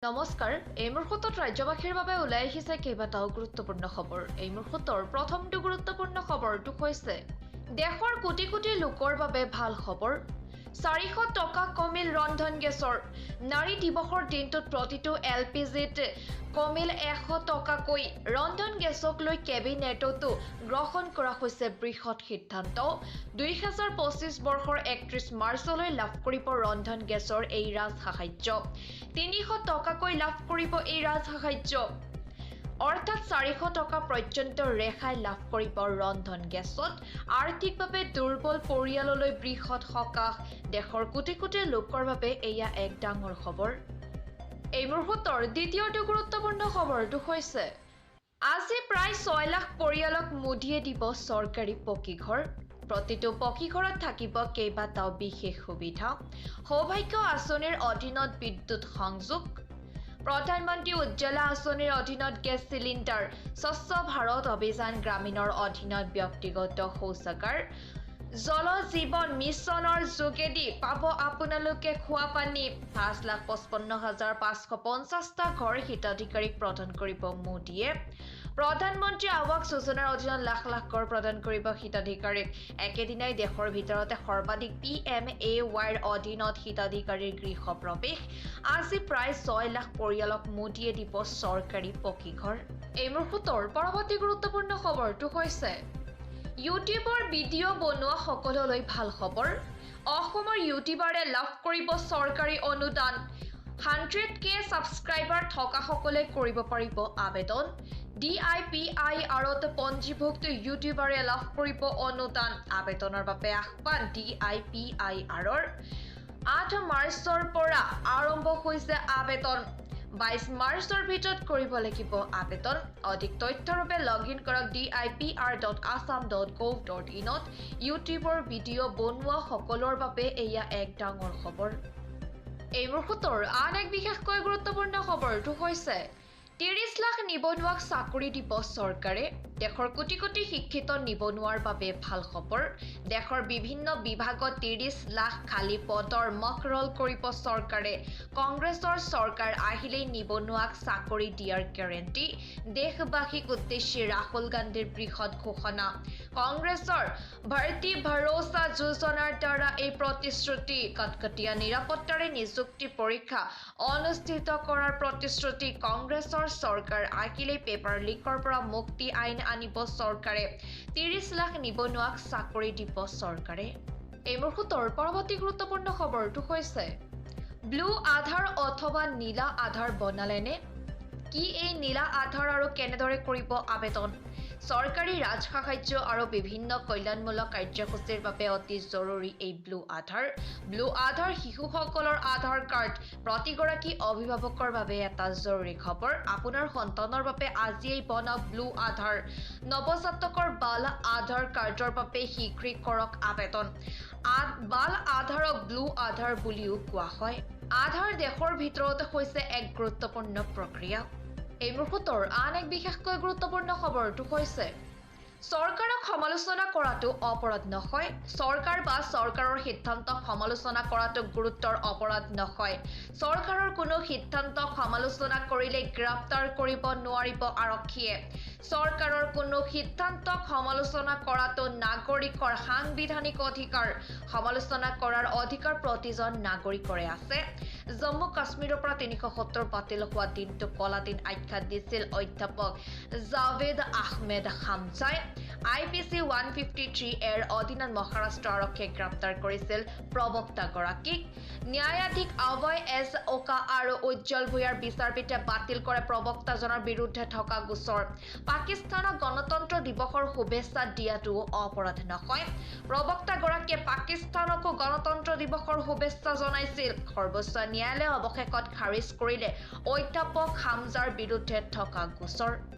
নমস্কাৰ, এই মুহূৰ্তত ৰাজ্যবাসীৰ বাবে ওলাই আহিছে কেইবাটাও গুৰুত্বপূৰ্ণ খবৰ। এই মুহূৰ্তৰ প্ৰথমটো গুৰুত্বপূৰ্ণ খবৰটো হৈছে দেশৰ কোটি কোটি লোকৰ বাবে ভাল খবৰ। 400 টকা কমিল ৰন্ধন গেছৰ। নাৰী দিৱসৰ দিনটোত প্ৰতিটো এল পি জিত কমিল 100 টকাকৈ। ৰন্ধন গেছক লৈ কেবিনেটতো গ্ৰহণ কৰা হৈছে বৃহৎ সিদ্ধান্ত। 2025 বৰ্ষৰ 31 মাৰ্চলৈ লাভ কৰিব ৰন্ধন গেছৰ এই ৰাজ সাহায্য। 300 টকাকৈ লাভ কৰিব এই ৰাজ সাহায্য, অৰ্থাৎ 400 টকা পৰ্যন্ত ৰেহাই লাভ কৰিব ৰন্ধন গেছত। আৰ্থিকভাৱে দুৰ্বল পৰিয়াললৈ বৃহৎ সকাহ। দেশৰ কোটি কোটি লোকৰ বাবে এয়া এক ডাঙৰ খবৰ। এই মুহূৰ্তৰ দ্বিতীয়টো গুৰুত্বপূৰ্ণ খবৰটো হৈছে আজি প্ৰায় 6 লাখ পৰিয়ালক মোদীয়ে দিব চৰকাৰী পকী ঘৰ। প্ৰতিটো পকী ঘৰত থাকিব কেইবাটাও বিশেষ সুবিধা। সৌভাগ্য আঁচনিৰ অধীনত বিদ্যুৎ সংযোগ, প্ৰধানমন্ত্ৰী উজ্জ্বলা আঁচনিৰ অধীনত গেছ চিলিণ্ডাৰ, স্বচ্ছ ভাৰত অভিযান গ্ৰামীণৰ অধীনত ব্যক্তিগত শৌচাগাৰ, জল জীৱন মিছনৰ যোগেদি পাব আপোনালোকে খোৱা পানী। 5,55,550টা ঘৰ হিতাধিকাৰীক প্ৰদান কৰিব মোদীয়ে। প্ৰধানমন্ত্ৰী আৱাস যোজনাৰ অধীনত লাখ লাখ ঘৰ প্ৰদান কৰিব হিতাধিকাৰীক। একেদিনাই দেশৰ ভিতৰতে সৰ্বাধিক পি এম এ ৱাইৰ অধীনত হিতাধিকাৰীৰ গৃহ প্ৰৱেশ। আজি প্ৰায় 6 লাখ পৰিয়ালক মোদীয়ে দিব চৰকাৰী পকী ঘৰ। এই মুহূৰ্তৰ পৰৱৰ্তী গুৰুত্বপূৰ্ণ খবৰটো হৈছে ইউটিউবৰ ভিডিঅ' বনোৱা সকললৈ ভাল খবৰ। অসমৰ ইউটিউবাৰে লাভ কৰিব চৰকাৰী অনুদান। 100K subscriber থকাসকলে কৰিব পাৰিব আবেদন। ডি আই পি আই আৰত পঞ্জীভুক্ত ইউটিউবাৰে লাভ কৰিব অনুদান। আবেদনৰ বাবে আহ্বান ডি আই পি আই আৰৰ। 8 মাৰ্চৰ পৰা আৰম্ভ হৈছে আবেদন। 22 মাৰ্চৰ ভিতৰত কৰিব লাগিব আবেদন। অধিক তথ্যৰ বাবে লগ ইন কৰক D I P R dot Assam dot gov dot ইনত। ইউটিউবৰ ভিডিঅ' বনোৱা সকলৰ বাবে এয়া এক ডাঙৰ খবৰ। এই মুহূৰ্তৰ আন এক বিশেষকৈ গুৰুত্বপূৰ্ণ খবৰটো হৈছে 30 লাখ নিবনুৱাক চাকৰি দিব চৰকাৰে। দেশৰ কোটি কোটি শিক্ষিত নিবনুৱাৰ বাবে ভাল খবৰ। দেশৰ বিভিন্ন বিভাগত 30 লাখ খালী পদৰ মকৰল কৰিব চৰকাৰে। কংগ্ৰেছৰ চৰকাৰ আহিলেই নিবনুৱাক চাকৰি দিয়াৰ গেৰেণ্টি। দেশবাসীক উদ্দেশ্যি ৰাহুল গান্ধীৰ বৃহৎ ঘোষণা। কংগ্ৰেছৰ ভৰ্তি ভৰোচা যোজনাৰ দ্বাৰা এই প্ৰতিশ্ৰুতি। কটকটীয়া নিৰাপত্তাৰে নিযুক্তি পৰীক্ষা অনুষ্ঠিত কৰাৰ প্ৰতিশ্ৰুতি। কংগ্ৰেছৰ চৰকাৰ আহিলেই পেপাৰ লিকৰ পৰা মুক্তি আইন আনিব চৰকাৰে। 30 লাখ নিবনুৱাক চাকৰি দিব চৰকাৰে। এই মুহূৰ্তৰ পৰৱৰ্তী গুৰুত্বপূৰ্ণ খবৰটো হৈছে ব্লু আধাৰ অথবা নীলা আধাৰ বনালেনে? কি এই নীলা আধাৰ আৰু কেনেদৰে কৰিব আবেদন? চৰকাৰী ৰাজসাহায্য আৰু বিভিন্ন কল্যাণমূলক কাৰ্যসূচীৰ বাবে অতি জৰুৰী এই ব্লু আধাৰ। ব্লু আধাৰ শিশুসকলৰ আধাৰ কাৰ্ড প্ৰতিগৰাকী অভিভাৱকৰ বাবে এটা জৰুৰী খবৰ। আপোনাৰ সন্তানৰ বাবে আজিয়েই বনাওক ব্লু আধাৰ। নৱজাতকৰ বাল আধাৰ কাৰ্ডৰ বাবে শীঘ্ৰেই কৰক আবেদন। বাল আধাৰক ব্লু আধাৰ বুলিও কোৱা হয়। আধাৰ দেশৰ ভিতৰতে হৈছে এক গুৰুত্বপূৰ্ণ প্ৰক্ৰিয়া। এই মুহূৰ্তৰ আন এক বিশেষকৈ গুৰুত্বপূৰ্ণ খবৰটো হৈছে চৰকাৰক সমালোচনা কৰাটো অপৰাধ নহয়। চৰকাৰ বা চৰকাৰৰ সিদ্ধান্তক সমালোচনা কৰাটো গুৰুত্বৰ অপৰাধ নহয়। চৰকাৰৰ কোনো সিদ্ধান্তক সমালোচনা কৰিলে গ্ৰেপ্তাৰ কৰিব নোৱাৰিব আৰক্ষীয়ে। চৰকাৰৰ কোনো সিদ্ধান্তক সমালোচনা কৰাটো নাগৰিকৰ সাংবিধানিক অধিকাৰ। সমালোচনা কৰাৰ অধিকাৰ প্ৰতিজন নাগৰিকৰে আছে। জম্মু কাশ্মীৰৰ পৰা 370 বাতিল হোৱা দিনটোক কলা দিন আখ্যা দিছিল অধ্যাপক জাভেদ আহমেদ হামজাই। আই পি চি 153 এৰ অধীনত মহাৰাষ্ট্ৰ আৰক্ষীয়ে গ্ৰেপ্তাৰ কৰিছিল প্ৰবক্তাগৰাকীক। ন্যায়াধীশ অভয় এছ ওকা আৰু উজ্জ্বল ভূঞাৰ বিচাৰপীঠে বাতিল কৰে প্ৰবক্তাজনৰ বিৰুদ্ধে থকা গোচৰ। পাকিস্তানক গণতন্ত্ৰ দিৱসৰ শুভেচ্ছা দিয়াটোও অপৰাধ নহয়। প্ৰবক্তাগৰাকীয়ে পাকিস্তানকো গণতন্ত্ৰ দিৱসৰ শুভেচ্ছা জনাইছিল। সৰ্বোচ্চ ন্যায়ালয়ে অৱশেষত খাৰিজ কৰিলে অধ্যাপক হামজাৰ বিৰুদ্ধে থকা গোচৰ।